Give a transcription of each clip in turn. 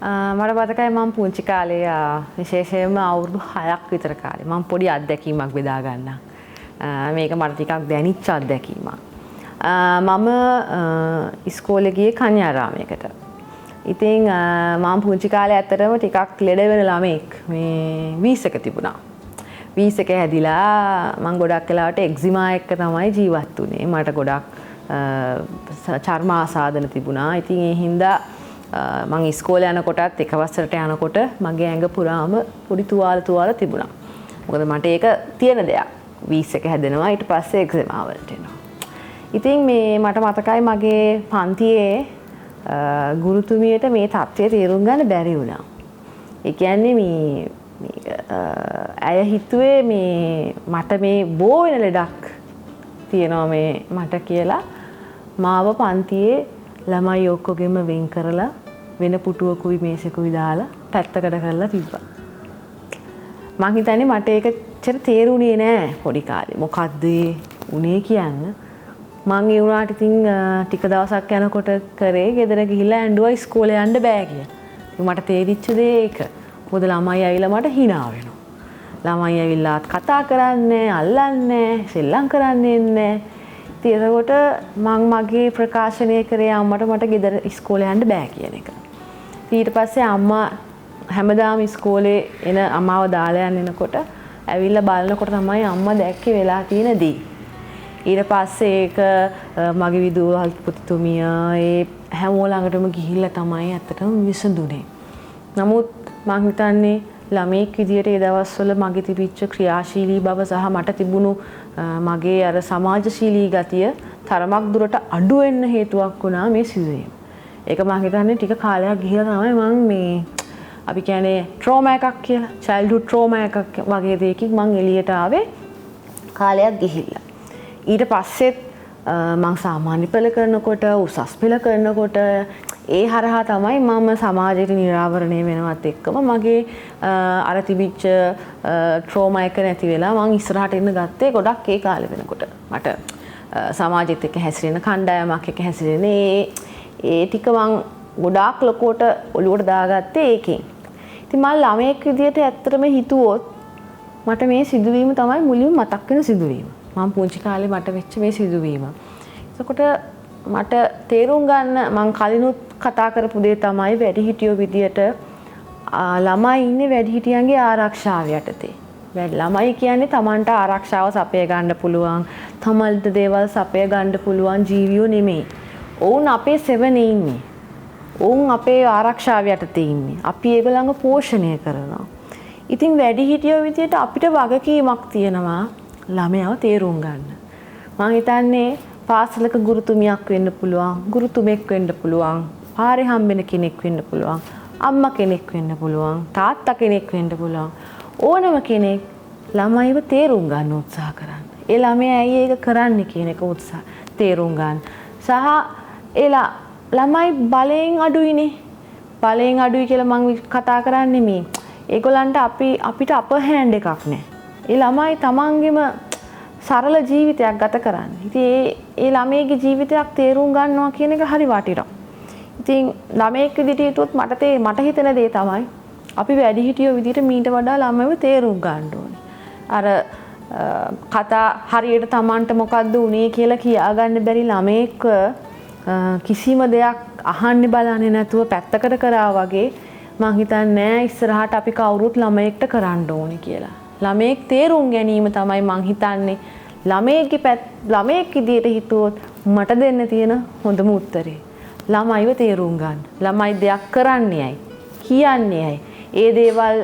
මට මතකයි මම පුංචි කාලේ, විශේෂයෙන්ම අවුරුදු 6ක් විතර කාලේ මම පොඩි අත්දැකීමක් බෙදා ගන්නම්. මේක මට ටිකක් දැනිච්ච අත්දැකීමක්. මම ඉස්කෝලේ ගියේ කන්‍යාරාමයකට. ඉතින් මම පුංචි කාලේ ඇත්තටම ටිකක් ලෙඩ වෙන ළමෙක්. මේ වීස් එක තිබුණා. වීස් එක හැදිලා මං ගොඩක් වෙලාවට එක්සිමා එක්ක තමයි ජීවත් වුණේ. මට ගොඩක් චර්ම ආසාදන තිබුණා. ඉතින් ඒ හින්දා මං ඉස්කෝලේ යනකොටත් එක වසරට යනකොට මගේ ඇඟ පුරාම පොඩි තුවාල තුවාල තිබුණා. මොකද මට ඒක තියෙන දෙයක්. වීස් එක හැදෙනවා, ඊට පස්සේ එක්සිමා වලට එනවා. ඉතින් මේ මට මතකයි මගේ පන්තියේ ගුරුතුමියට මේ තත්ත්වය තේරුම් ගන්න බැරි වුණා. ඒ කියන්නේ මේ මේක ඇය හිතුවේ මේ මට මේ බෝ වෙන ලෙඩක් තියෙනවා මේ මට කියලා. මාව පන්තියේ ළමයි ඔක්කොගෙම වෙන් කරලා වෙන පුටුවකුයි මේසෙකුයි දාලා පැත්තකට කරලා තිබ්බා. මං හිතන්නේ මට ඒක එච්චර තේරුණේ නෑ පොඩි කාලේ. මොකද්ද ඒ උනේ කියන්න. මං ඒ වුණාට ඉතින් ටික දවසක් යනකොට කරේ ගෙදර ගිහිල්ලා ඇඬුවා ඉස්කෝලේ යන්න බෑ කියලා. ඉතින් මට තේරිච්ච දේ ඒක. මොකද ළමයි ඇවිල්ලා මට හිනා වෙනවා. ළමයි ඇවිල්ලා කතා කරන්නේ, අල්ලන්නේ, සෙල්ලම් කරන්නේ නෑ. ඉතින් එතකොට මං මගේ ප්‍රකාශනය කරේ අම්මට මට ගෙදර ඉස්කෝලේ යන්න බෑ කියන එක. ඊට පස්සේ අම්මා හැමදාම ඉස්කෝලේ එන අම්මාව දාලා යන්න එනකොට ඇවිල්ලා බලනකොට තමයි අම්මා දැක්කේ වෙලා තියෙන දේ. ඊට පස්සේ ඒක මගේ විදුහල්පතිතුමිය ඒ හැමෝ ළඟටම ගිහිල්ලා තමයි ඇත්තටම විසඳුනේ. නමුත් මං හිතන්නේ ළමයෙක් විදියට ඒ දවස්වල මගේ තිබිච්ච ක්‍රියාශීලී බව සහ මට තිබුණු මගේ අර සමාජශීලී ගතිය තරමක් දුරට අඩු වෙන්න හේතුවක් වුණා මේ සිදුවීම. ඒක මං හිතන්නේ ටික කාලයක් ගිහිලා තමයි මං මේ අපි කියන්නේ ට්‍රෝමා එකක් කියලා, චයිල්ඩ්හුඩ් ට්‍රෝමා එකක් වගේ දෙයකින් මං එළියට ආවේ කාලයක් ගිහිල්ලා. ඊට පස්සෙත් මං සාමාන්‍ය පෙළ කරනකොට, උසස් පෙළ කරනකොට ඒ හරහා තමයි මම සමාජයට නිරාවරණය වෙනවත් එක්කම මගේ අර තිබිච්ච ට්‍රෝමා එක නැති වෙලා මං ඉස්සරහට එන්න ගත්තේ ගොඩක් ඒ කාලේ වෙනකොට. මට සමාජෙත් එක්ක හැසිරෙන, කණ්ඩායමක් එක්ක හැසිරෙන ඒ ටික මං ගොඩාක් ලොකුවට ඔලුවට දාගත්තේ ඒකෙන්. ඉතින් මං ළමයෙක් විදියට ඇත්තටම හිතුවොත් මට මේ සිදුවීම තමයි මුලින්ම මතක් වෙන සිදුවීම. මං පුංචි කාලේ මට වෙච්ච මේ සිදුවීම. එතකොට මට තේරුම් ගන්න මං කලිනුත් කතා කරපු දේ තමයි වැඩිහිටියෝ විදියට ළමයි ඉන්නේ වැඩිහිටියන්ගේ ආරක්ෂාව යටතේ. ළමයි කියන්නේ Tamanට ආරක්ෂාව සපය ගන්න පුළුවන්, තමන්ට දේවල් සපය ගන්න පුළුවන් ජීවියෝ නෙමෙයි. ඔවුන් අපේ සෙවණේ ඉන්නේ. ඔවුන් අපේ ආරක්ෂාව යටතේ ඉන්නේ. අපි ඒගොල්ලන්ව පෝෂණය කරනවා. ඉතින් වැඩිහිටියෝ විදියට අපිට වගකීමක් තියෙනවා ළමයාව තේරුම් ගන්න. මං හිතන්නේ පාසලක ගුරුතුමියක් වෙන්න පුළුවන්, ගුරුතුමෙක් වෙන්න පුළුවන්, පාරේ හම්බෙන කෙනෙක් වෙන්න පුළුවන්, අම්මා කෙනෙක් වෙන්න පුළුවන්, තාත්තා කෙනෙක් වෙන්න පුළුවන්. ඕනම කෙනෙක් ළමයිව තේරුම් ගන්න උත්සාහ කරන්න. ඒ ළමයා ඇයි ඒක කරන්නේ කියන එක උත්සාහ තේරුම් ගන්න. සහ ඒ ළමයි බලයෙන් අඩුයිනේ. බලයෙන් අඩුයි කියලා මං කතා කරන්නේ මේ ඒගොල්ලන්ට අපිට අපර් හෑන්ඩ් එකක් නෑ. ඒ ළමයි තමන්ගේම සරල ජීවිතයක් ගත කරන්නේ. ඉතින් ඒ ළමයිගේ ජීවිතයක් තේරුම් ගන්නවා කියන එක හරි වටිනවා. ඉතින් ළමයෙක් විදිහට හිතුවොත් මට හිතෙන දේ තමයි අපි වැඩිහිටියෝ විදිහට මීට වඩා ළමයිව තේරුම් ගන්න ඕනේ. අර කතා හරියට තමන්ට මොකද්ද උනේ කියලා කියා ගන්න බැරි ළමයෙක්ව කිසිම දෙයක් අහන්නේ බලන්නේ නැතුව පැත්තකට කරා වගේ මං හිතන්නේ නෑ ඉස්සරහට අපි කවුරුත් ළමයෙක්ට කරන්න ඕනේ කියලා. ළමයෙක් තේරුම් ගැනීම තමයි මං හිතන්නේ ළමයෙක් විදියට හිතුවොත් මට දෙන්න තියෙන හොඳම උත්තරේ. ළමයිව තේරුම් ගන්න. ළමයි දෙයක් කරන්නේ ඇයි? කියන්නේ ඇයි? ඒ දේවල්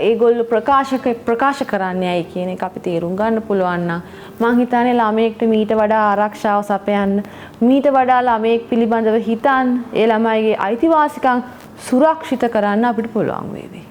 ඒගොල්ලෝ ප්‍රකාශ කරන්නේ ඇයි කියන එක අපි තේරුම් ගන්න පුළුවන් නම් මං හිතන්නේ ළමයෙක්ට මීට වඩා ආරක්ෂාව සපයන්න, මීට වඩා ළමයෙක් පිළිබඳව හිතන්න, ඒ ළමයිගේ අයිතිවාසිකම් සුරක්ෂිත කරන්න අපිට පුළුවන් වේවි.